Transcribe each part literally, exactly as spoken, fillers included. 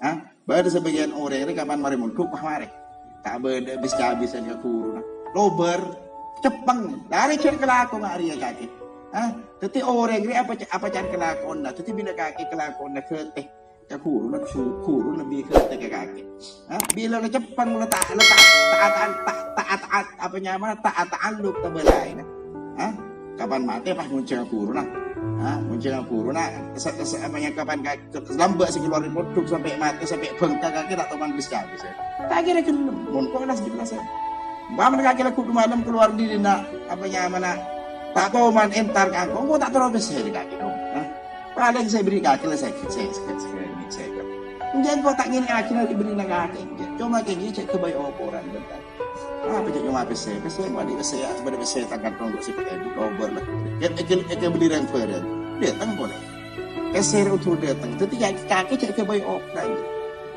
Ha? Bâdâ sabâgiyân orèng rè kapan marè mondhuk, wah, marè. Ta' bâdâ bis-kabisan ka ghuruna. Lobâr, ceppeng, la arè jhâ' kalako nga' rèya kakè. Ha? Dhâddhi orèng rè apa, apa can kalakoanna. Dhâddhi bilâ kakè kalakoanna ghâtè ka ghuruna, su-, ghuruna bi' ghâtè ka kakè. Ha? Bilâ la ceppeng, la ta', la ta', ta', ta', ta', ta', ta', apa nyamana, ta', ta'alluk ka bâlâina. Ha? Kapan matè pas ngonjhânga ghuruna. Ha? Ngonjhânga ghuruna, se-, se-, apa nyamana, kapan ka-, ke-, lambâ' sè kalowar dâri mondhuk sampè' matè, sampè' bengkak kakè ta' toman bis-kabis. Ta' kèra ghellem, mon kok las-jelas. Umpamana kakè la kodhu malem kalowar dâri dinna', apa nyamana, ta' toman entar ka engko', engko' ta' terro pèssè dâri kakè, dong. Ha? Palèng sè èberri' kakè la sèket, sè-, sèket, sè-, sèket. Enjâ' engko' ta' ngènè'aghi la èberri'na kakè, enjâ'. Coma kèngèng cè' ghâbây okoran, bhender. Apa cè' coma pèssè? Pèssè engko' andi' pèssè, ya, bâdâ pèssè tangkar tonggo' sè èbu lobâr la. Èkè-, èkè-, èkèbelli rèng bhârâng. Dâteng polè. Pèssè rowa durung dâteng. Dhâddhi kakè, kakè cè' ghâbây okoran.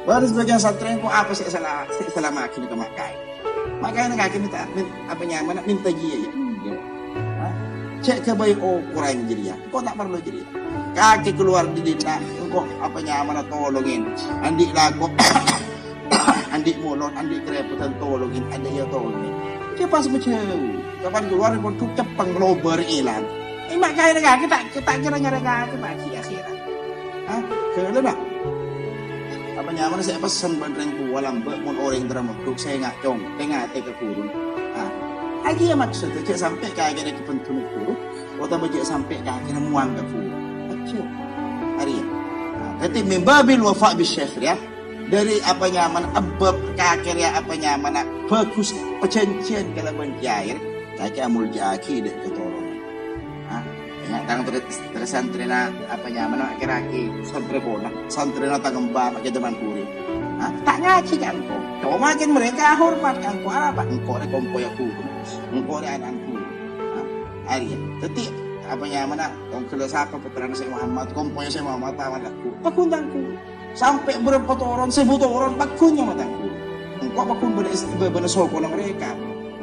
Bâdâ sabâgiyân santrè engko' apa sè èsala-, sè èsalamaghi ka ma' kaè. Ma' kaè neng kakè mènta, mèn-, apa nyamana, mènta jiyâ, ya? Enggak. Ha? Cè' ghâbây okoran jârèya. Engko' ta' parlo jârèya. Kakè kalowar dâri dinna', engko' apa nyamana tolongè. Andi' lako, andi' molod, andi' karèpotan tolongè, andi' iyâ tolongè. Cè' pas majâu. Kapan kalowar pon ceppeng lobâr èlang. Eh, ma' kaè neng kakè ta', ta' kèra nyarè kakè, ma' ghi' akhèra. Ha? Ghellem, Pak? Apa nyamana sè èpessen bân rèng towa lambâ' mon orèng terro mondhuk sè nga-, cong, tè-ngatè ka ghuruna. Ha? Arèya maksodda jhâ' sampè' ka akhèrra kabendhuna ghuru, otabâ jhâ' sampè' ka akhèrra mowang ka ghuru. Ajjhâ. Arèya. Nah, dhâddhi min babil wafa' bis syekh, ya. Dâri apa nyamana ebbâb ka akhèrra apa nyamana bhâghus pajhânjhiyân kalabân kèyaè, kakè amoljâ'aghi dâ' katoronan. Ha? Enga' tang ter-, ter-, santrèna apa nyamana kèra-kèra santrè pona, santrèna tang emba ma' kè teman ghuru. Ha? Ta' ngajhi ka engko'. Coma kèng mereka hormat ka engko'. Arapa? Engko' rè kompoyya ghuru. Engko' rè ana' ghuru. Ha? Arèya. Dhâddhi apa nyamana tongghâlla sapa pottrana Syekh Muhammad, kompoyya Syekh Muhammad, taman lagghu. Paggun tang ghuru. Sampè' bârâmpa toron, sèbu toron, paggun nyama tang ghuru. Engko' paggun bâdâ es-, bâ-, bâdâ sokona mereka.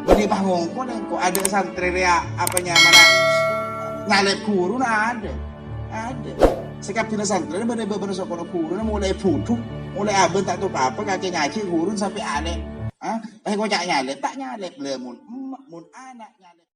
Bânnè pas ngongkon engko' adâ' santrè rèya apa nyamana nyalèp ghuruna adâ'. Adâ'. Sakabbhiyânna santrè bâdâ bâbâna sokona ghuruna molaè budhu, molaè abâ' ta' tao pa-apa kakè ngajhi ghuruna sampè' alè'. Ha? Pas ngoca' nyalèp, ta' nyalèp. Lha mon emma', mon ana' nyalèp.